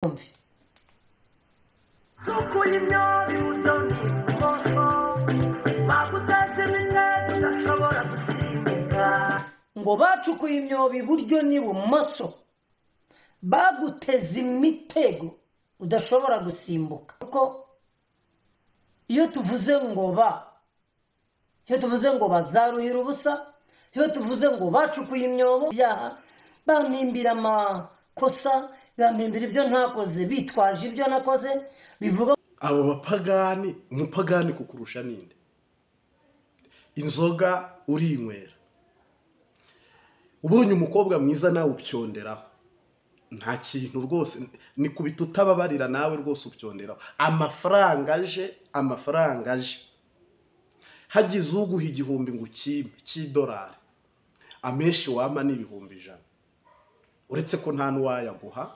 Twumve. Ngo bacukuye imyobo iburyo n'ibumoso, baguteza imitego udashobora gusimbuka. Kuko iyo tuvuze ngo ba, iyo tuvuze ngo bazaruhira ubusa, iyo tuvuze ngo bacukuye imyobo, byaha bampimbira amakosa, bampimbira ibyo ntakoze, bitwaje ibyo nakoze, bivuga abo bapagani. Umupagani kukurusha ninde? Inzoga urinywera, ubonye umukobwa mwiza nawe upyonderaho, nta kintu rwose ni kubita utababarira, nawe rwose upyonderaho. Amafaranga aje, amafaranga aje, hagize uguha 1000 ngo ukime cy'idolari, amenshi wama ni 100,000, uretse ko nta n'uwayaguha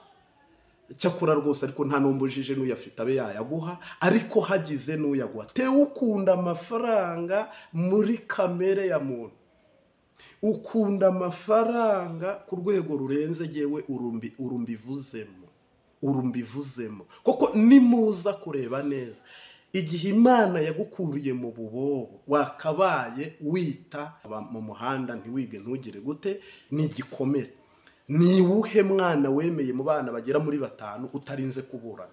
cyakora rwose, ariko nta n'umbujije n'uyafite abe yayaguha, ariko hagize n'uyaguha. Tewe ukunda amafaranga muri kamere ya muntu, ukunda amafaranga ku rwego rurenze yewe urumbivuzemo, urumbivuzemo. Koko nimuza kureba neza igihe Imana yagukuriye mu bubobo, wakabaye wita mu muhanda ntiwige ntugire gute, ni igikomere. Ni uwuhe mwana wemeye mu bana bagera muri 5 utarinze kuburana,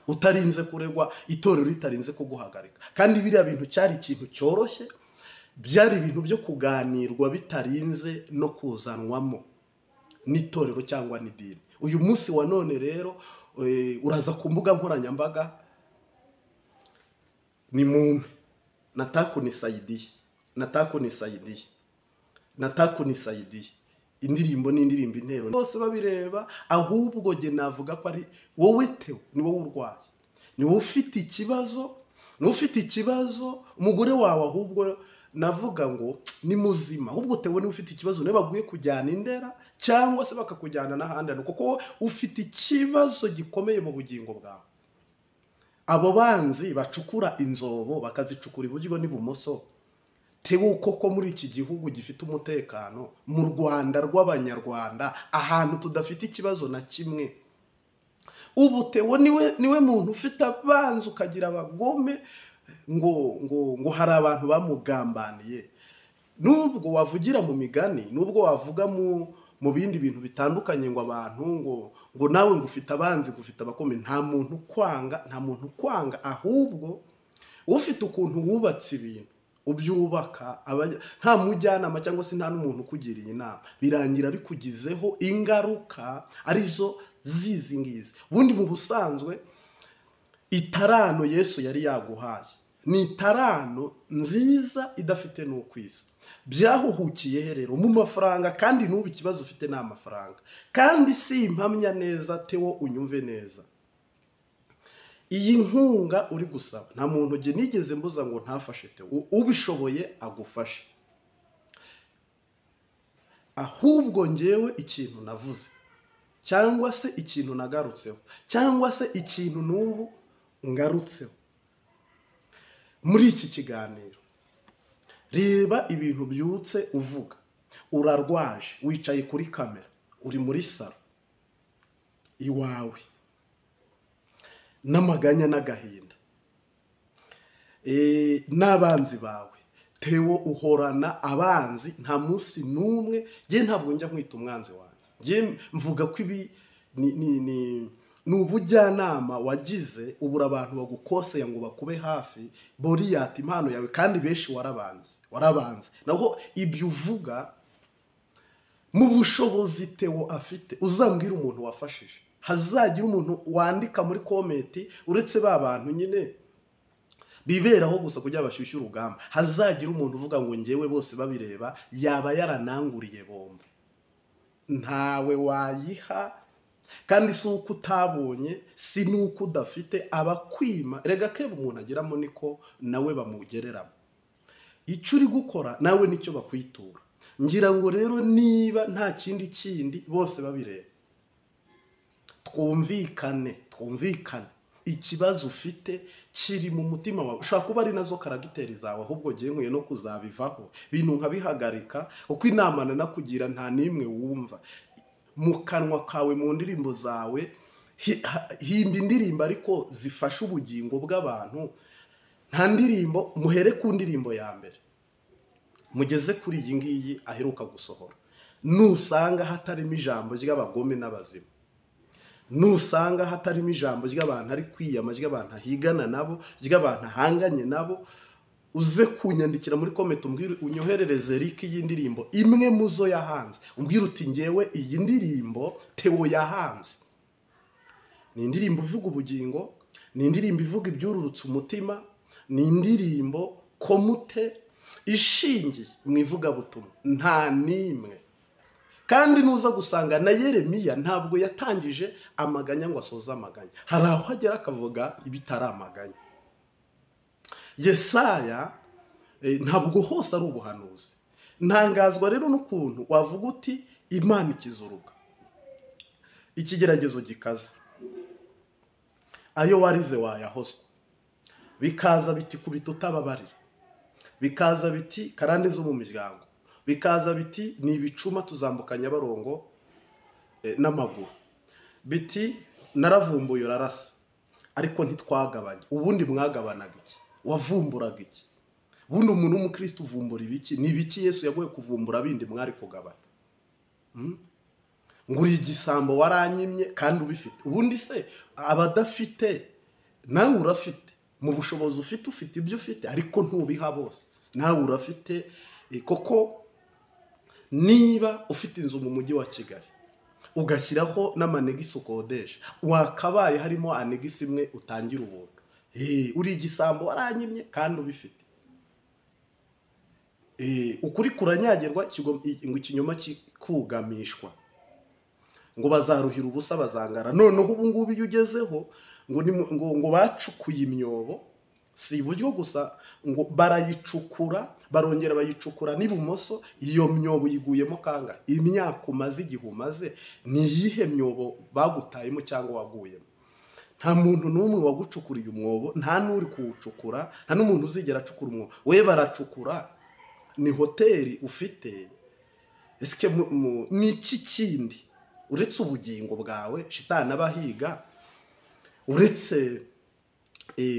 utarinze kuregwa, itorero ritarinze kuguhagarika? Kandi biriya bintu cyari ikintu cyoroshye, byari ibintu byo kuganirwa bitarinze no kuzanwamo n'itorero cyangwa n'idini. Uyu munsi wa none rero uraza ku mbuga nkoranyambaga, ni mumpe natakunisaidiye, natakunisaidiye, natakunisaidiye, indirimbo n'indirimbo intero bose babireba. Ahubwo jye navuga ko ari wowe Theo, ni wowe urwaye, ni wowe ufite ikibazo, ni ufite ikibazo. Umugore wawe ahubwo navuga ngo ni muzima, ahubwo Theo niwe ufite ikibazo, niwe baguye kujyana indera cyangwa se bakakujyana n'ahandi, kuko ufite ikibazo gikomeye mu bugingo bwawe. Abo banzi bacukura inzobo bakazicukura iburyo n'ibumoso, Theo koko muri iki gihugu gifite umutekano, mu Rwanda rw'Abanyarwanda, ahantu tudafite ikibazo na kimwe, ubu Theo niwe muntu ufite abanzi, ukagira abagome ngo ngo ngo hari abantu bamugambaniye. Nubwo wavugira mu migani, nubwo wavuga mu bindi bintu bitandukanye ngo abantu ngo ngo nawe ngo ufite abanzi, ngo ufite abakome, nta muntu kwanga, nta muntu kwanga. Ahubwo ufite ukuntu wubatse ibintu ubyubaka, nta mujyanama cyangwa se nta n'umuntu ukugiriye inama, birangira bikugizeho ingaruka arizo zizi ngizi. Ubundi mu busanzwe itarano Yesu yari yaguhaye ni itarano nziza idafite n'ukwisa. Byahuhukiye he rero? Mu mafaranga. Kandi n'ubu ikibazo ufite ni amafaranga. Kandi si impamya neza Theo, unyumve neza, iyi nkunga uri gusaba nta muntu jye nigeze mbuza ngo ntafashe Theo, ubishoboye agufashe. Ahubwo ngewe ikintu navuze cyangwa se ikintu nagarutseho cyangwa se ikintu n'ubu ngarutseho muri iki kiganiro, reba ibintu byutse uvuga, urarwaje, wicaye kuri kamera, uri muri salo iwawe n'amaganya n'agahinda n'abanzi bawe. Theo uhorana abanzi, nta munsi n'umwe. Njye ntabwo njya nkwita umwanzi wanjye, njye mvuga ko ibi ni ubujyanama wagize, ubura abantu bagukoseye ngo bakube hafi, boriyata impano yawe, kandi benshi warabanze, warabanze. Naho ibyo uvuga mu bushobozi Theo afite, uzambwira umuntu wafashije, hazagira umuntu wandika muri komenti, uretse ba bantu nyine biberaho gusa kugira bashyushye urugamba, hazagira umuntu uvuga ngo ngewe bose babireba yaba yarananguriye bombo. Ntawe wayiha. Kandi si uko utabonye, si n'uko udafite, abakwima rega keba umuntu ageramo niko nawe bamugereramo. Icyo uri gukora nawe nicyo bakwitura. Ngira ngo rero niba nta kindi kindi bose babireba, twumvikane, twumvikane. Ikibazo ufite kiri mu mutima wawe, ushobora kuba ari nazo karagiteri zawe, ahubwo ngiye nkwiye no kuzabivaho bintu nkabihagarika, kuko inama nanakugira nta n'imwe wumva mu kanwa kawe, mu ndirimbo zawe. Himba indirimbo ariko zifasha ubugingo bw'abantu. Nta ndirimbo, muhere ku ndirimbo ya mbere mugeze kuri iyi ngiyi aheruka gusohora, nusanga hatarimo ijambo ry'abagome n'abazima, nusanga hatarimo ijambo ry'abantu ari kwiyama, ry'abantu ahigana nabo, ry'abantu ahanganye nabo, uze kunyandikira muri comment umbwire, unyoherereze link y'indirimbo imwe muzo yahanze, umbwire uti ngewe iyi ndirimbo Theo yahanze ni indirimbo ivuga ubugingo, ni indirimbo ivuga ibyururutse umutima, ni indirimbo komute ishingiye mu ivugabutumwa, nta n'imwe. Kandi nuza gusanga na Yeremiya ntabwo yatangije amaganya ngo asoze amaganya, hari aho agera akavuga ibitari amaganya. Yesaya ntabwo hose ari ubuhanuzi. Ntangazwa rero n'ukuntu wavuga uti Imana ikiza urubwa, ikigeragezo gikaze, ayo warize wayahozwa, bikaza biti kubita utababarira, bikaza biti karande zo mu miryango, bikaza biti ni ibicuma tuzambuka Nyabarongo n'amaguru, biti naravumbuye urarasa ariko ntitwagabanye. Ubundi mwagabanaga iki? Wavumburaga iki? Ubundi umuntu w'umukristo uvumbura ibiki? Ni ibiki Yesu yaguye kuvumbura bindi mwari kugabana? Ngo uri igisambo waranyimye kandi ubifite. Ubundi se abadafite nawe urafite, mu bushobozi ufite ufite ibyo ufite ariko ntubiha bose, nawe urafite. Koko niba ufite inzu mu mujyi wa Kigali ugashyiraho n'amanegisi ukodesha, wakabaye harimo anegisi imwe utangira ubuntu. Uri igisambo waranyimye kandi ubifite. Ukuri kuranyagirwa, ngo ikinyoma kikugamishwa, ngo bazaruhira ubusa bazangara. Noneho ubu ngubu iyo ugezeho ngo bacukuye imyobo, si iburyo gusa, ngo barayicukura barongera bayicukura n'ibumoso. Iyo myobo yiguyemo kanga? Imyaka umaze, igihe umaze, ni iyihe myobo bagutayemo cyangwa waguyemo? Nta muntu n'umwe wagucukuriye umwobo, nta n'uri kuwucukura, nta n'umuntu uzigera acukura umwobo. We baracukura, ni hoteli ufite. Ese ni iki kindi uretse ubugingo bwawe shitani abahiga, uretse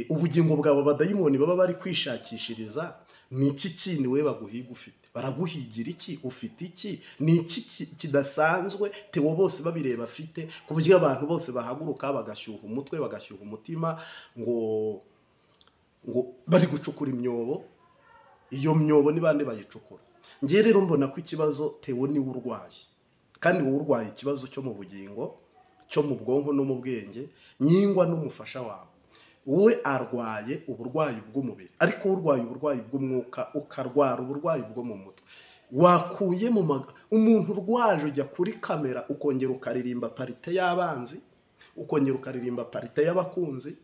ubugingo bwawe abadayimoni baba bari kwishakishiriza, ni iki kindi we baguhiga ufite? Baraguhigira iki? Ufite iki? Ni iki kidasanzwe Theo bose babireba afite, ku buryo abantu bose bahaguruka bagashyuha umutwe bagashyuha umutima ngo bari gucukura imyobo? Iyo myobo ni bande bayicukura? Ngiye rero mbona ko ikibazo Theo niwe urwaye, kandi wowe urwaye ikibazo cyo mu bugingo, cyo mu bwonko no mu bwenge, nyingwa n'umufasha wawe. Wowe arwaye uburwayi bw'umubiri, ariko urwaye uburwayi bw'umwuka, ukarwara uburwayi bwo mu mutwe. Wakuye mu umuntu urwaje ujya kuri kamera ukongera ukaririmba parite y'abanzi, ukongera ukaririmba parite y'abakunzi.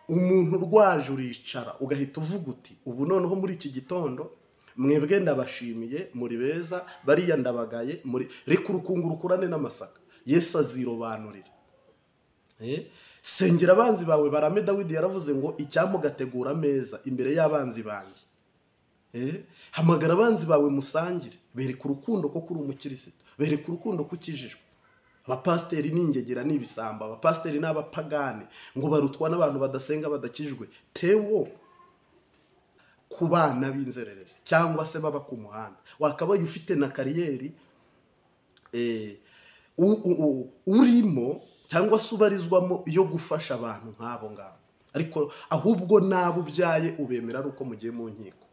Umuntu urwaje uricara ugahita uvuga uti ubu noneho muri iki gitondo mwebwe ndabashimiye, muri beza, bariya ndabagaye, muri reka urukungu rukurane n'amasaka. Yesu azirobanurira. Sengera abanzi bawe barame. Dawidi yaravuze ngo icyamugategura ameza imbere y'abanzi banjye. Hamagara abanzi bawe musangire, bereka urukundo ko kuri umukirisitu, bereka urukundo ko ukijijwe. Abapasiteri ni ingegera n'ibisamba, abapasiteri n'abapagane, ngo barutwa n'abantu badasenga badakijwe. Theo ku bana b'inzererezi cyangwa se baba ku muhanda, wakabaye ufite na kariyeri urimo cyangwa se ubarizwamo yo gufasha abantu nk'abo ngabo, ariko ahubwo nabo ubyaye ubemera ari uko mugiye mu nkiko.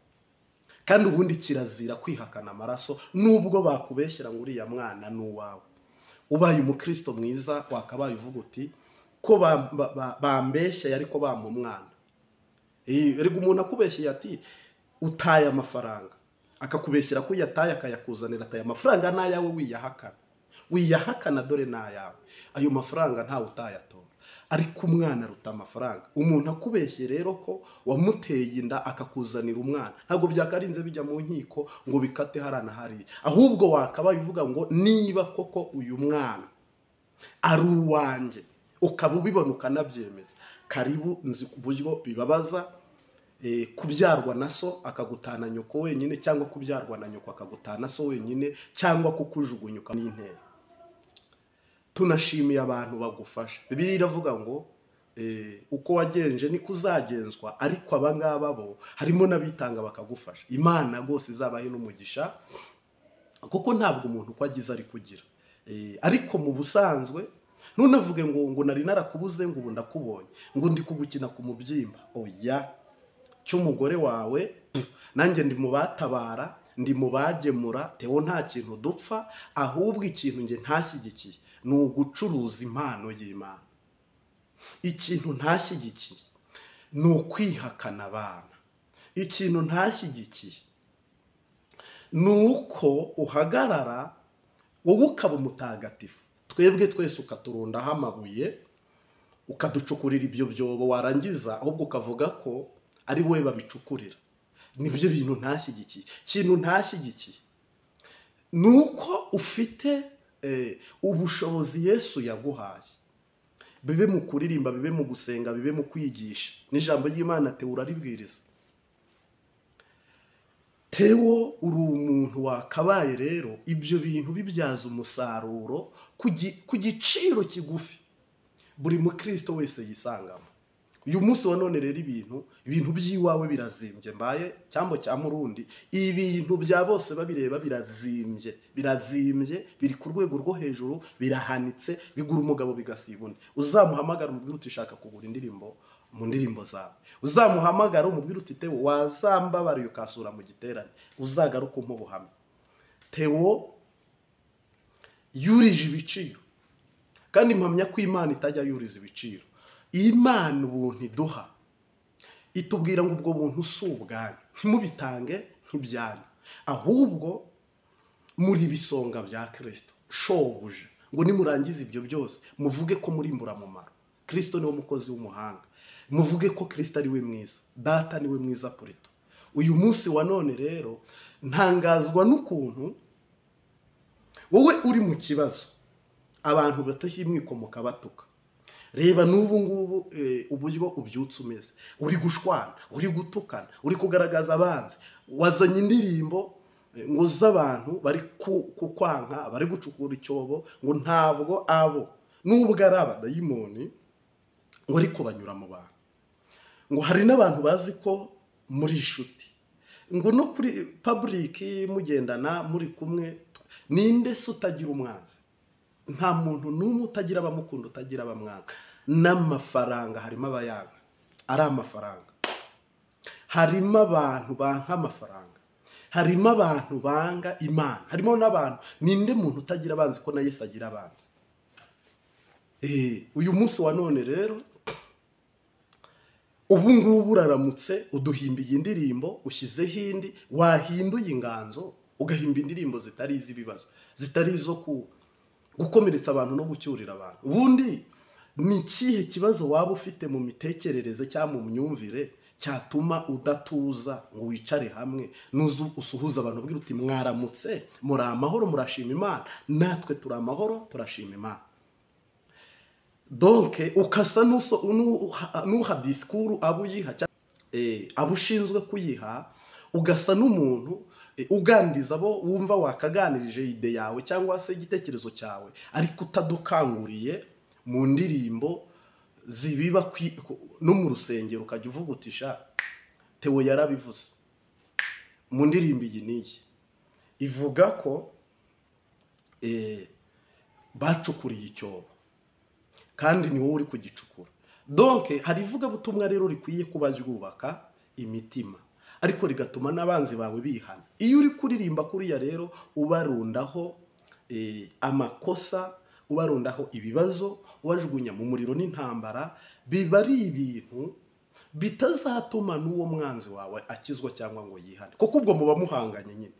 Kandi ubundi kirazira kwihakana amaraso, nubwo bakubeshyira ngo uriya mwana ni uwawe. Ubaye umukristo mwiza wakabaye uvuga uti ko bambeshye ariko bampa umwana. Erega umuntu akubeshyeye ati utaye amafaranga, akakubeshyira ko uyataye akayakuzanira, ataye amafaranga n'ayawe wiyahakana, wiyahakana dore n'ayawe, ayo mafaranga ntawe utayatora. Ariko umwana aruta amafaranga. Umuntu akubeshye rero ko wamuteye inda akakuzanira umwana, ntabwo byakarinze bijya mu nkiko ngo bikate harana hariya, ahubwo wakabaye uvuga ngo niba koko uyu mwana ari uwanjye, ukaba ubibona ukanabyemeza, karibu nzi ku buryo bibabaza kubyarwa na so akagutana nyoko wenyine, cyangwa kubyarwa na nyoko akagutana so wenyine, cyangwa kukujugunyuka n'intera. Tunashimiye abantu bagufasha. Bibiliya iravuga ngo uko wagenje niko uzagenzwa, ariko abangaba bo harimo n'abitanga bakagufasha. Imana rwose izabahe n'umugisha, kuko ntabwo umuntu uko agize ari kugira. Ariko mu busanzwe ntunavuge ngo nari narakubuze ngo ubu ndakubonye, ngo ndi kugukina ku mubyimba. Oya, cy'umugore wawe nanjye ndi mu batabara, ndi mu bagemura. Theo nta kintu dupfa, ahubwo ikintu nge ntashyigikiye ni ugucuruza impano y'Imana. Ikintu ntashyigikiye ni ukwihakana abana. Ikintu ntashyigikiye ni uko uhagarara wowe ukaba umutagatifu, twebwe twese ukaturundaho amabuye, ukaducukurira ibyo byobo, warangiza ahubwo ukavuga ko ari wowe babicukurira. Nibyo bintu ntashyigikiye. Ikintu ntashyigikiye ni uko ufite ubushobozi Yesu yaguhaye, bibe mu kuririmba, bibe mu gusenga, bibe mu kwigisha n'ijambo ry'Imana. Theo uraribwiriza. Theo uri umuntu wakabaye rero ibyo bintu bibyaza umusaruro ku giciro kigufi buri mukristo wese yisangamo. Uyu munsi wa none rero ibintu by'iwawe birazimbye, mbaye cyambo cya murundi, ibintu bya bose babireba birazimbye, birazimbye, biri ku rwego rwo hejuru, birahanitse, bigura umugabo bigasiba undi. Uzamuhamagara umubwire uti shaka kugura indirimbo mu ndirimbo zawe, uzamuhamagara umubwire uti Theo wazambabariye ukasura mu giterane, uzagaruka umpa ubuhamya. Theo yurije ibiciro, kandi mpamya ko Imana itajya yuriza ibiciro. Imana ubuntu iduha itubwira ngo ubwo buntu si ubwanyu, ntimubitange nk'ibyanyu, ahubwo muri bisonga bya Kristo shobuja, ngo nimurangiza ibyo byose muvuge ko muri imburamumaro. Kristo niwe mukozi w'umuhanga, muvuge ko Kristo ari we mwiza, data niwe mwiza purito. Uyu munsi wa none rero ntangazwa n'ukuntu wowe uri mu kibazo abantu batahimwikomoka batuka. Reba n'ubu ngubu uburyo ubyutse umeze, uri gushwana, uri gutukana, uri kugaragaza abanzi, wazanye indirimbo ngo z'abantu bari kukwanka, bari gucukura icyobo, ngo ntabwo abo nubwo ari abadayimoni ngo ariko banyura mu bantu, ngo hari n'abantu bazi ko muri inshuti, ngo no kuri public mugendana muri kumwe. Ninde se utagira umwanzi? Nta muntu n'umwe utagira abamukunda, utagira abamwanga. N'amafaranga harimo abayanga, ari amafaranga, harimo abantu banka amafaranga, harimo abantu banga Imana, harimo n'abantu. Ninde muntu utagira abanzi ko na Yesu agira abanzi? Uyu munsi wa none rero ubu ngubu uraramutse uduhimbiye indirimbo, ushyizeho indi, wahinduye inganzo ugahimba indirimbo zitari iz'ibibazo, zitari izo gukomeretsa abantu no gucyurira abantu. Ubundi ni ikihe kibazo waba ufite mu mitekerereze cyangwa mu myumvire cyatuma udatuza ngo wicare hamwe nuzu usuhuza abantu ubwira uti mwaramutse, muri amahoro, murashima Imana, natwe turi amahoro, turashima Imana. Donc ukasa n'uha disikuru abo uyiha, abo ushinzwe kuyiha, ugasa n'umuntu uganiriza abo wumva wakaganirije ide yawe cyangwa se igitekerezo cyawe, ariko utadukanguriye mu ndirimbo zibiba no mu rusengero, ukajya uvuga uti sha Theo yarabivuze mu ndirimbo iyi n'iyi, ivuga ko bacukuriye icyobo kandi ni wowe uri kugicukura. Donc hari ivugabutumwa rero rikwiye kuba ryubaka imitima, ariko rigatuma n'abanzi bawe bihana. Iyo uri kuririmba kuriya rero ubarundaho amakosa, ubarundaho ibibazo, ubajugunya mu muriro n'intambara, biba ari ibintu bitazatuma n'uwo mwanzi wawe akizwa cyangwa ngo yihane, kuko ubwo muba muhanganye nyine.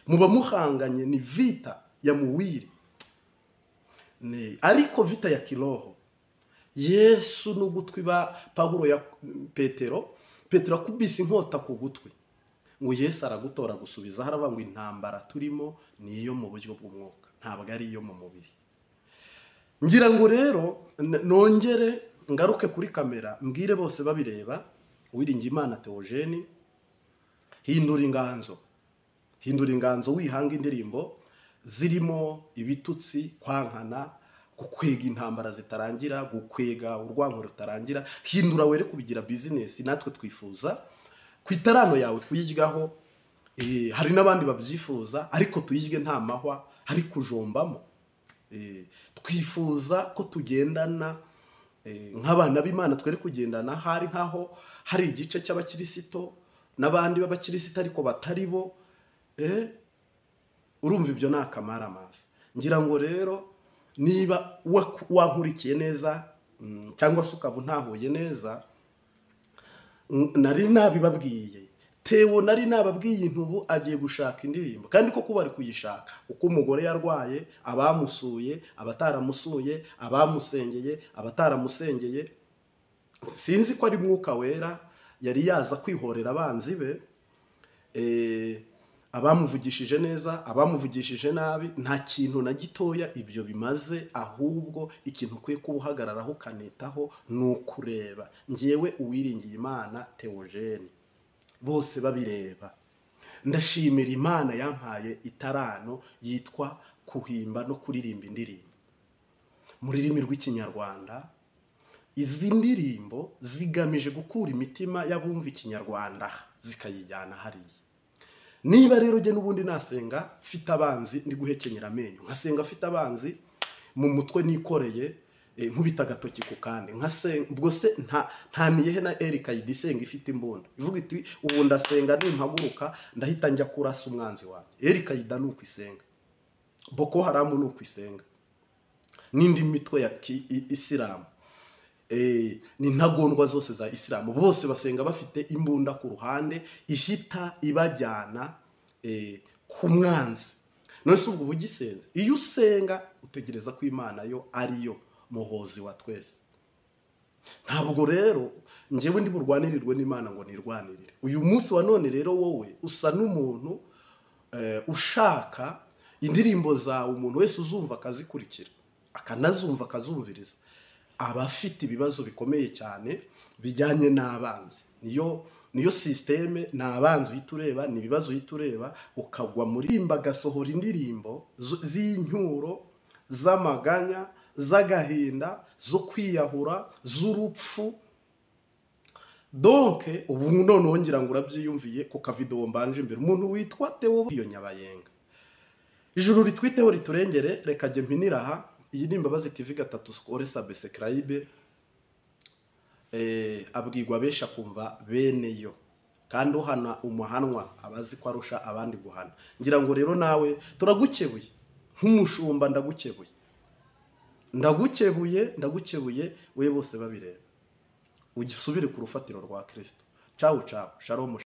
Muba muhanganye, ni vita ya muwiri, ariko vita ya kiroho. Yesu n'ugutwi ba Pawulo ya Petero, Petero akubise inkota ku gutwi, ngo Yesu aragutora gusubiza, haravuga ngo intambara turimo ni iyo mu buryo bw'umwuka, ntabwo ari iyo mu mubiri. Ngira ngo rero nongere ngaruke kuri kamera mbwire bose babireba, Uwiringiyimana Theogene, hindura inganzo, hindura inganzo, wihanga indirimbo zirimo ibitutsi, kwankana, gukwega intambara zitarangira, gukwega urwango rutarangira. Hindura were kubigira business. Natwe twifuza ku itarano yawe kuyiryaho, hari n'abandi babyifuza, ariko tuyirye nta mahwa hari kujombamo. Twifuza ko tugendana nk'abana b'Imana, twere kugendana hari nkaho hari igice cy'abakirisito n'abandi b'abakirisito ariko batari bo. Urumva ibyo ni akamaramaza. Ngira ngo rero niba wankurikiye neza cyangwa se ukaba untahuye neza, nari nabibabwiye Theo, nari nababwiye intubu agiye gushaka indirimbo, kandi koko bari kuyishaka. Uko umugore yarwaye, abamusuye, abataramusuye, abamusengeye, abataramusengeye, sinzi ko ari Mwuka Wera yari yaza kwihorera abanzi be, abamuvugishije neza, abamuvugishije nabi, nta kintu na gitoya ibyo bimaze. Ahubwo ikintu ukwiye kuba uhagararaho ukanitaho ni ukureba ngewe uwiringiye Imana Theogene, bose babireba. Ndashimira Imana yampaye itarano yitwa kuhimba no kuririmba indirimbo mu rurimi rw'Ikinyarwanda. Izi ndirimbo zigamije gukura imitima y'abumva Ikinyarwanda zikayijyana hariya. Niba rero jye n'ubundi nasenga mfite abanzi, ndi guhekenyera amenyo, nkasenga mfite abanzi mu mutwe nikoreye, nkubita agatoki ku kandi, nkasenga, ubwo se ntaniyehe na Erika Yidisenga ifite imbunda ivuga iti ubu ndasenga nimpaguruka ndahita njya kurasa umwanzi wanjye. Erika Yida ni uko isenga, Boko Haram ni uko isenga, n'indi mitwe ya Isilamu, ni ntagondwa zose za Isilamu, bose basenga bafite imbunda ku ruhande ihita ibajyana ku mwanzi. None se ubwo ugisenze, iyo usenga utegereza ko Imana yo ariyo muhozi wa twese. Ntabwo rero njyewe ndi burwanirirwe n'Imana ngo nirwanirire. Uyu munsi wa none rero wowe usa n'umuntu ushaka indirimbo zawe, umuntu wese uzumva akazikurikira, akanazumva akazumviriza, aba afite ibibazo bikomeye cyane bijyanye n'abanzi. Niyo systeme, ni abanzi uhita ureba, ni ibibazo uhita ureba, ukagwa muri agasohora indirimbo z'incyuro, z'amaganya, z'agahinda, zo kwiyahura, z'urupfu. Donc ubu noneho ngira ngo urabyiyumviye ku kavideo mbanje imbere, umuntu witwa Theo iyo Nyabayenga. Ijuru ritwiteho riturengere. Reka jye mpinira aha. Iyi ni Imbabazi TV 3 score subscribe. Abwirwa besha kumva bene yo, kandi uhana umuhanwa abazi ko arusha abandi guhana. Ngira ngo rero nawe turagukebuye nk'umushumba, ndagukebuye, ndagukebuye, ndagukebuye, we bose babireba, ugisubire ku rufatiro rwa Kristo. Ciao ciao, shalom.